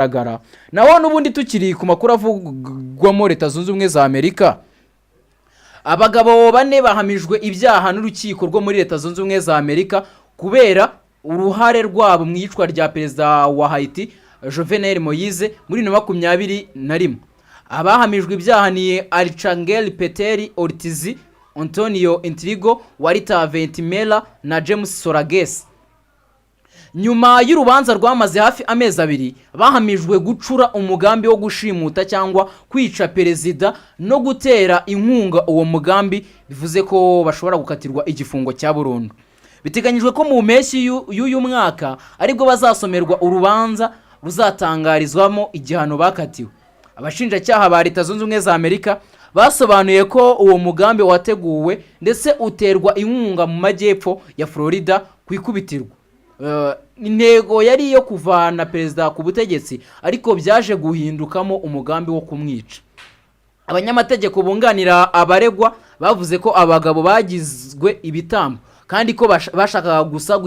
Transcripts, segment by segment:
Kugaragara naho n'ubundi tukiri ku makuru avugwamo Leta Zunze Ubumwe za Amerika, abagabo bane bahamijwe ibyaha n'urukiko rwo muri Leta Zunze Ubumwe za Amerika kubera uruhare rwabo mu iyicwa rya perezida wa Haiti, Jovenel Moise, muri 2021. Abahamijwe ibyaha ni Archangel Peter Ortiz, Antonio Intrigo, Walter Ventimela na James Solages. Nyuma y'urubanza rwamaze hafi amezi 2, bahamijwe gucura umugambi wo gushimuta cyangwa kwica perezida no gutera inkunga uwo mugambi, bivuze ko bashobora gukatirwa igifungo cya burundu. Biteganyijwe ko mu mpeshyi y'uyu mwaka aribwo bazasomerwa urubanza ruzatangarizwamo igihano bakatiwe. Abashinjacyaha ba Leta Zunze Ubumwe za Amerika basobanuye ko uwo mugambi wateguwe ndetse uterwa inkunga mu majyepfo ya Florida ku ikubitirwa. Intego yari iyo kuvana perezida ku butegetsi, ariko byaje guhindukamo umugambi wo kumwica. Abanyamategeko bunganira abaregwa bavuze ko abagabo bagizwe ibitambo kandi ko bashakaga gusa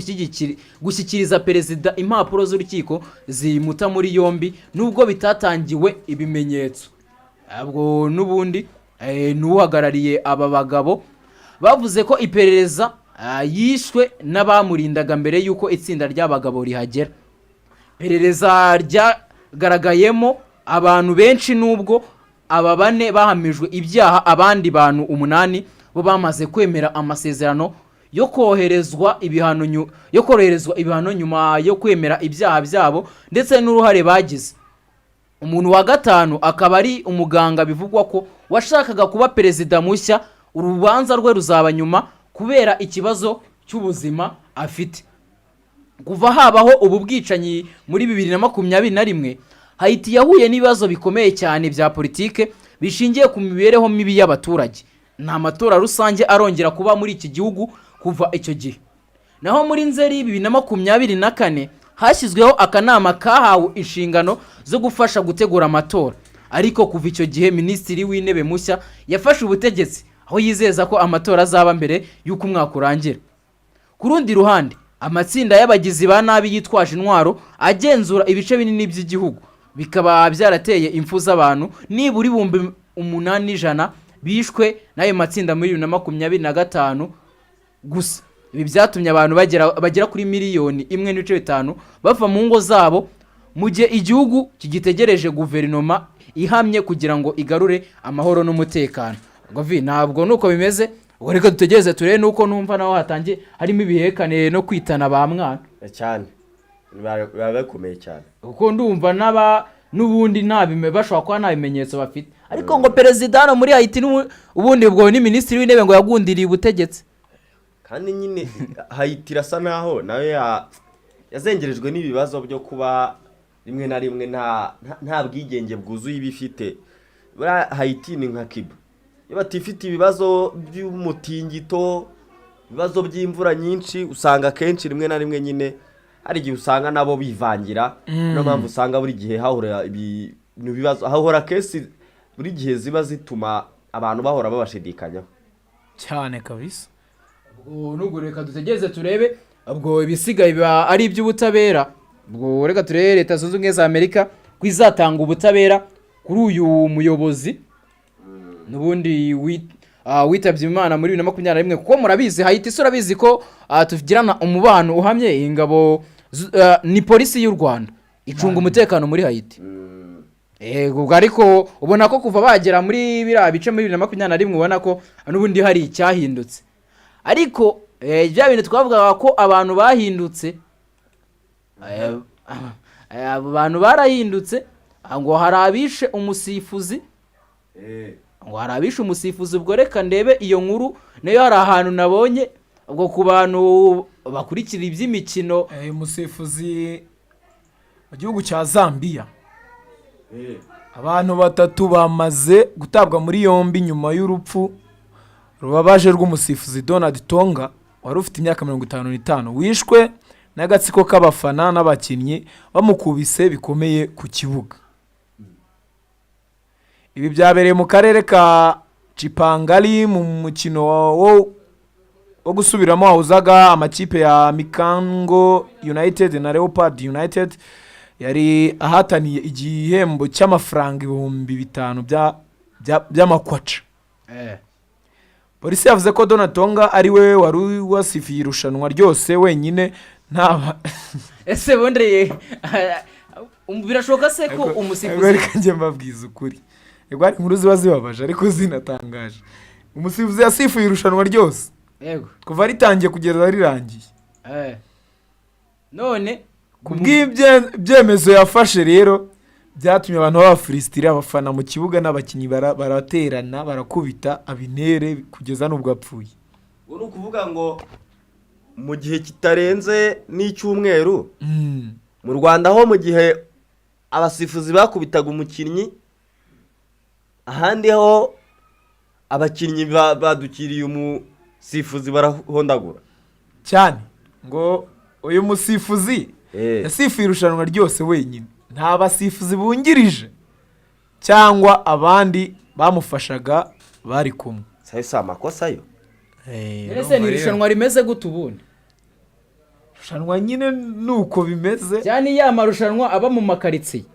gushyikiriza perezida impapuro z'urukiko zimuta muri yombi, nubwo bitatangiwe ibimenyetso. Ubwo n'ubundi n'uhagarariye aba bagabo bavuze ko iperereza yishwe n'abamurindaga mbere y'uko itsinda ry'abagabo rihagera. Iperereza ryagaragayemo abantu benshi. Nubwo aba bane bahamijwe ibyaha, abandi bantu umunani bo bamaze kwemera amasezerano yo koroherezwa ibihano nyuma yo kwemera ibyaha byabo ndetse n'uruhare bagize. Umuntu wa gatanu akaba ari umuganga bivugwa ko washakaga kuba perezida mushya. Urubanza rwe ruzaba nyuma kubera ikibazo cy'ubuzima afite. Kuva habaho ubu bwicanyi muri 2021, Haiti yahuye n'ibibazo bikomeye cyane bya politike bishingiye ku mibereho mibi y'abaturage. Nta matora rusange arongera kuba muri iki gihugu kuva icyo gihe. Naho muri Nzeri 2024 hashyizweho akanama kahawe inshingano zo gufasha gutegura amatora, ariko kuva icyo gihe minisitiri w'intebe mushya yafashe ubutegetsi, aho yizeza ko amatora azaba mbere y'uko umwaka urangira. Ku rundi ruhande, amatsinda y'abagizi ba nabi yitwaje intwaro agenzura ibice binini by'igihugu, bikaba byarateye impfu z'abantu nibura 8100 bishwe n'ayo matsinda muri 2025 gusa. Ibi byatumye abantu bagera kuri miliyoni 1.5 bava mu ngo zabo, mu gihe igihugu kigitegereje guverinoma ihamye kugira ngo igarure amahoro n'umutekano. Govi, ntabwo nuko bimeze. Ubwo reka dutegereze turebe. Nuko numva naho hatangiye harimo ibihekane no kwitana ba mwana. Cyane, biba bikomeye cyane. Kuko ndumva n'aba n'ubundi nta bashobora kuba nta bimenyetso bafite, ariko ngo perezida hano muri Haiti ubundi ubwo ni minisitiri w'intebe ngo yagundiriye ubutegetsi. Kandi nyine Haiti irasa naho nayo yazengerejwe n'ibibazo byo kuba rimwe na rimwe nta bwigenge bwuzuye iba ifite. Buriya Haiti ni nka Cuba, iyo batifite ibibazo by'umutingito, ibibazo by'imvura nyinshi, usanga akenshi rimwe na rimwe nyine hari igihe usanga nabo bivangira. Niyo mpamvu usanga buri gihe hahora ibintu bibazo, hahora case buri gihe ziba zituma abantu bahora babashidikanyaho. Cyane kabisa. Ubwo nubwo reka dutegereze turebe, ubwo ibisigaye biba ari iby'ubutabera. Ubwo reka turebe Leta Zunze Ubumwe za Amerika ko izatanga ubutabera kuri uyu muyobozi n'ubundi witabye Imana muri 2021, kuko murabizi Haiti se, urabizi ko tugirana umubano uhamye. Ingabo ni polisi y'u Rwanda icunga umutekano muri Haiti. Yego, ubwo ariko ubona ko kuva bagera muri biriya bice muri 2021, ubona ko n'ubundi hari icyahindutse. Ariko bya bintu twavugaga ko abantu bahindutse, abo bantu barahindutse. Ngo hari abishe umusifuzi, ngo hari abishe umusifuzi. Ubwo reka ndebe iyo nkuru nayo, hari ahantu nabonye, ubwo ku bantu bakurikira iby'imikino. Umusifuzi mu gihugu cya Zambia, abantu batatu bamaze gutabwa muri yombi nyuma y'urupfu rubabaje rw'umusifuzi Donald Tonga wari ufite imyaka 55, wishwe n'agatsiko k'abafana n'abakinnyi bamukubise bikomeye ku kibuga. Ibi byabereye mu karere ka Chipangali mu mukino wo gusubiramo wahuzaga amakipe ya Mikango United na Leopard United. Yari ahataniye igihembo cy'amafaranga 5000 by'amakwaca. Polisi yavuze ko Donald Tonga ari we wari wasifiye irushanwa ryose wenyine, nta Ese bundi birashoboka se ko umusifuzi Reka njye mbabwiza ukuri. Ego, hari inkuru ziba zibabaje ariko zinatangaje. Umusifuzi yasifuye irushanwa ryose kuva ritangiye kugeza rirangiye. None Ku bw'ibyemezo yafashe rero byatumye abantu baba frustré, abafana mu kibuga n'abakinnyi baraterana, barakubita abinere kugeza n'ubwo apfuye. Ubu ni ukuvuga ngo mu gihe kitarenze n'icyumweru mu Rwanda ho, mu gihe abasifuzi bakubitaga umukinnyi, ahandi ho abakinnyi badukiriye umusifuzi barahondagura. Cyane ngo uyu musifuzi yasifuye irushanwa ryose wenyine, nta basifuzi bungirije cyangwa abandi bamufashaga bari kumwe. Sayo si amakosa yo. Ese ni irushanwa rimeze gute ubundi? Irushanwa nyine ni uko bimeze. Cyane ya marushanwa aba mu makaritsiye.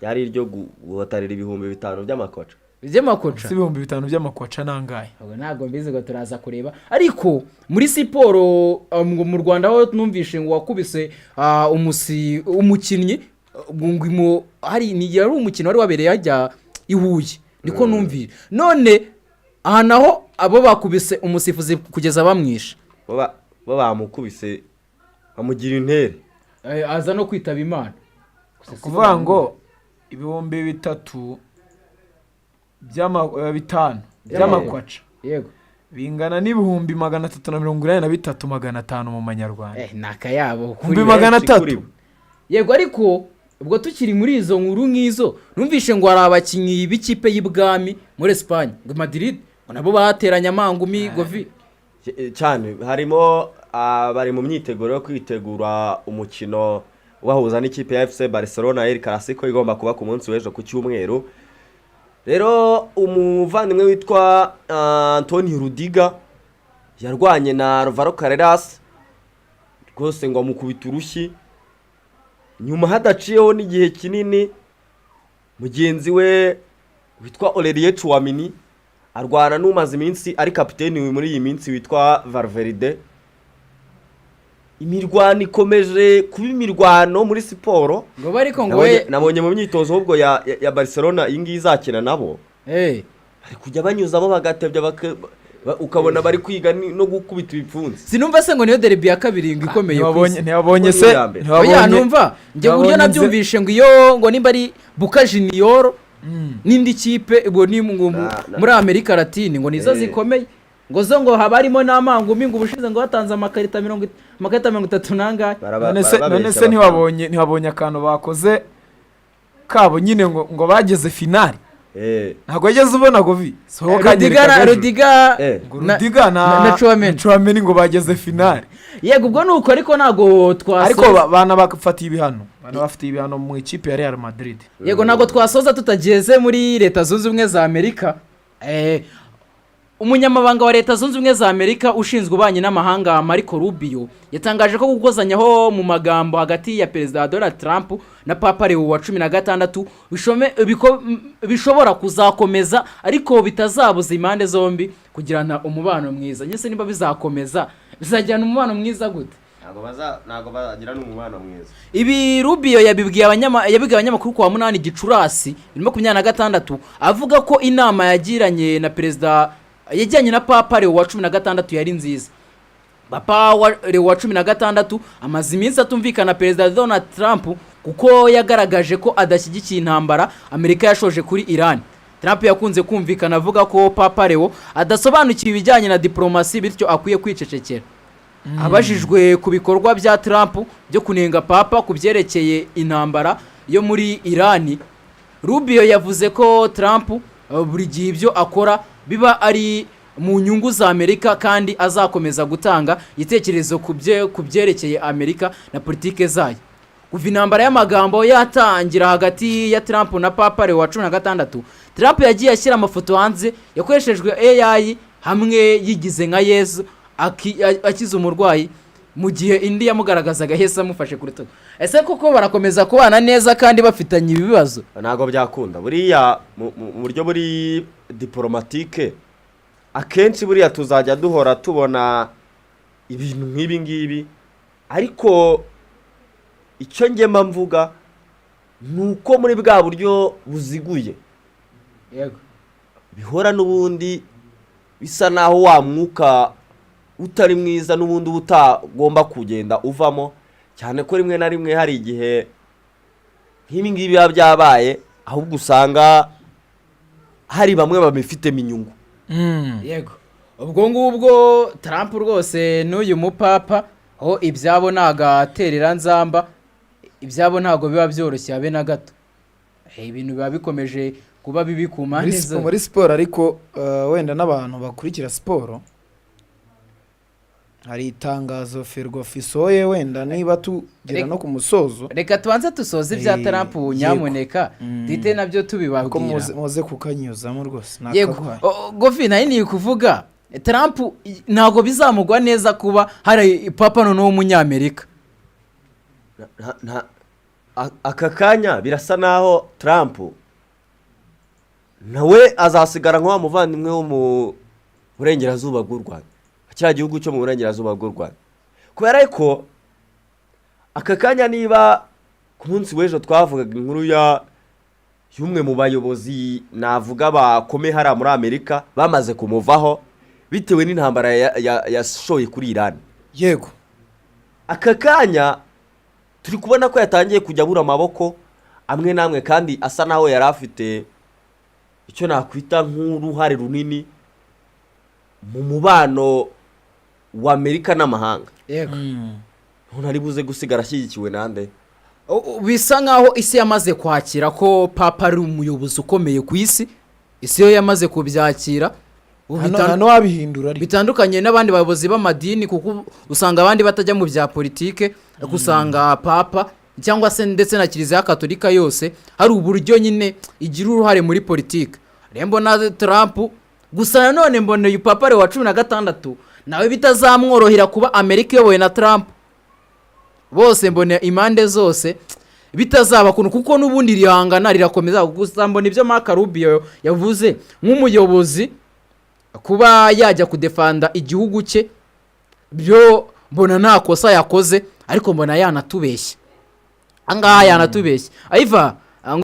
Ryari iryo guhatanira 5000 by'amakoca. By'amakoca. Si 5000 by'amakwaca nangahe? Ubwo ntabwo mbizi, ngo turaza kureba. Ariko muri siporo ngo mu Rwanda ho numvishe ngo wakubise umukinnyi ngo hari ni yari umukino wari wabereye hajya i Huye, niko numvise. None aha naho abo bakubise umusifuzi kugeza bamwishe. Bo bamukubise bamugira intere. Aza no kwitaba Imana. Gusa si Kuvuga ngo 3000 5 by'amakwaca bingana n'383 500 mu manyarwanda. Ni akayabo Ibihumbi kuri magana Benshi kuri atatu. bo. Yego, ariko ubwo tukiri muri izo nkuru nk'izo, numvishe ngo hari abakinnyi b'ikipe y'ibwami muri Esipanye, ngo Madrid, ngo nabo bateranye amangumi govi. Cyane harimo bari mu myiteguro yo kwitegura umukino ubahuza n'ikipe ya FC Barcelona, El Clasico, igomba kuba ku munsi w'ejo ku cyumweru. Rero umuvandimwe witwa Antonio Rudiger yarwanye na Alvaro Carreras rwose, ngo amukubita urushyi. Nyuma hadaciyeho n'igihe kinini, mugenzi we witwa Aurelien Tchouameni arwana n'umaze iminsi ari kapiteni muri iyi minsi witwa Valverde. Imirwano ikomeje kuba imirwano muri siporo. Ngo bariko ngo Nabonye we nabonye mu myitozo ahubwo ya Barcelona iyi ngiyi izakina nabo, bari kujya banyuzamo bagatebya, ukabona bari kwiga no gukubita ibipfunsi. Sinumva se ngo niyo derby ya kabiri ngo ikomeye ku Ntibabonye isi? Ntibabonye Kuko se? niyo ya mbere. Oya. Ntibabonye? Numva njye uburyo Ntibabonye nabyumvishe, ngo iyo ngo nimba ari Boca Junior n'indi kipe, ubwo ni ngo muri Amerika Latine, ngo nizo zikomeye, ngo zo ngo haba harimo n'amangumi, ngo ubushize ngo batanze amakarita 30 n'angahe. None se Barababeshya none se abafana. Ntibabonye akantu bakoze kabo nyine, ngo bageze finali? Ntabwo wageze ubona govi si wowe Rudiga kanyereka na ejo. Rudiga Ngo Rudiga na na Tchouameni. Tchouameni ngo bageze finali. Yego, ubwo ni uko, ariko ntabwo twasoza. Ariko bana bafatiye ibihano, bana bafitiye ibihano mu ikipe ya Real Madrid. Yego, ntabwo twasoza tutageze muri Leta Zunze Ubumwe za Amerika. Umunyamabanga wa Leta Zunze Ubumwe za Amerika ushinzwe ububanyi n'amahanga, Marco Rubio, yatangaje ko gukozanyaho mu magambo hagati ya Perezida Donald Trump na Papa Leo wa 16 bishobora kuzakomeza, ariko bitazabuza impande zombi kugirana umubano mwiza. Nyese niba bizakomeza, bizagirana umubano mwiza gute? Ntabwo bagira n'umubano mwiza. Ibi Rubio yabibwiye abanyamakuru ku wa 8 Gicurasi 2026, avuga ko inama yagiranye na perezida yajyanye na Papa Leo wa 16 yari nziza. Papa wa Leo wa 16 amaze iminsi atumvikana na Perezida Donald Trump, kuko yagaragaje ko adashyigikiye intambara Amerika yashoje kuri Iran. Trump yakunze kumvikana avuga ko Papa Leo adasobanukiwe ibijyanye na diplomasi, bityo akwiye kwicecekera. Abajijwe ku bikorwa bya Trump byo kunenga Papa ku byerekeye intambara yo muri Irani, Rubio yavuze ko Trump buri gihe ibyo akora biba ari mu nyungu za Amerika, kandi azakomeza gutanga igitekerezo ku byerekeye Amerika na politike zayo. Kuva intambara y'amagambo yatangira hagati ya Trump na Papa Leo wa 16, Trump yagiye ashyira amafoto hanze yakoreshejwe AI, hamwe yigize nka Yezu akiza umurwayi, mu gihe indi yamugaragazaga Yesu amufashe ku rutugu. Ese koko barakomeza kubana neza kandi bafitanye ibibazo? Ntabwo byakunda. Buriya mu buryo buri diplomatique, akenshi buriya tuzajya duhora tubona ibintu nk'ibi ngibi, ariko icyo ngema mvuga ni uko muri bwa buryo buziguye bihora n'ubundi bisa naho wa mwuka utari mwiza n'ubundi uba utagomba kugenda uvamo, cyane ko rimwe na rimwe hari igihe nk'ibi ngibi biba byabaye, ahubwo usanga hari bamwe babifitemo inyungu. Yego, ubwo ngubwo Trump rwose n'uyu mupapa aho ibyabo ni agatereranzamba, ibyabo ntabwo biba byoroshye habe na gato. Ibintu biba bikomeje kuba bibi ku mpande zose. Muri siporo ariko, wenda n'abantu bakurikira siporo, hari itangazo Ferwafa isohoye, wenda niba tugera no ku musozo. Reka tubanze dusoze ibya Trump, nyamuneka, duhite nabyo Ko tubibabwira. Muze kukanyuzamo rwose. Yego. Nakaguhaye. Gofi, nayo ni kuvuga Trump ntabwo bizamugwa neza kuba hari papa noneho w'umunyamerika. Aka kanya birasa naho Trump nawe azasigara nka wa muvandimwe wo mu burengerazuba bw'u Rwanda, kiriya gihugu cyo mu burengerazuba bw'u Rwanda, kubera ko aka kanya niba ku munsi w'ejo twavugaga inkuru ya y'umwe mu bayobozi navuga bakomeye hariya muri Amerika bamaze kumuvaho bitewe n'intambara yashoye kuri Irani, aka kanya turi kubona ko yatangiye kujya abura amaboko amwe n'amwe, kandi asa naho yari afite icyo nakwita nk'uruhare runini mu mubano wa Amerika n'amahanga. None ari buze gusigara ashyigikiwe nande? Bisa nkaho isi yamaze kwakira ko papa ari umuyobozi ukomeye ku isi. Isi yo yamaze kubyakira. Ubu Hano hano wabihindura ariko. Bitandukanye n'abandi bayobozi b'amadini, kuko usanga abandi batajya mu bya politike, ariko usanga papa cyangwa se ndetse na Kiliziya Katolika yose hari uburyo nyine igira uruhare muri politike. Rero mbona Trump gusa, nanone mbona uyu papa ari wa 16 nawe bitazamworohera kuba Amerika iyobowe na Trump. Bose mbona impande zose bitazaba kuntu, kuko n'ubundi rihangana rirakomeza. Gusa mbona ibyo Marco Rubio yavuze nk'umuyobozi, kuba yajya kudefanda igihugu cye, byo mbona nta kosa yakoze, ariko mbona yanatubeshye ahangaha, yanatubeshye ayiva.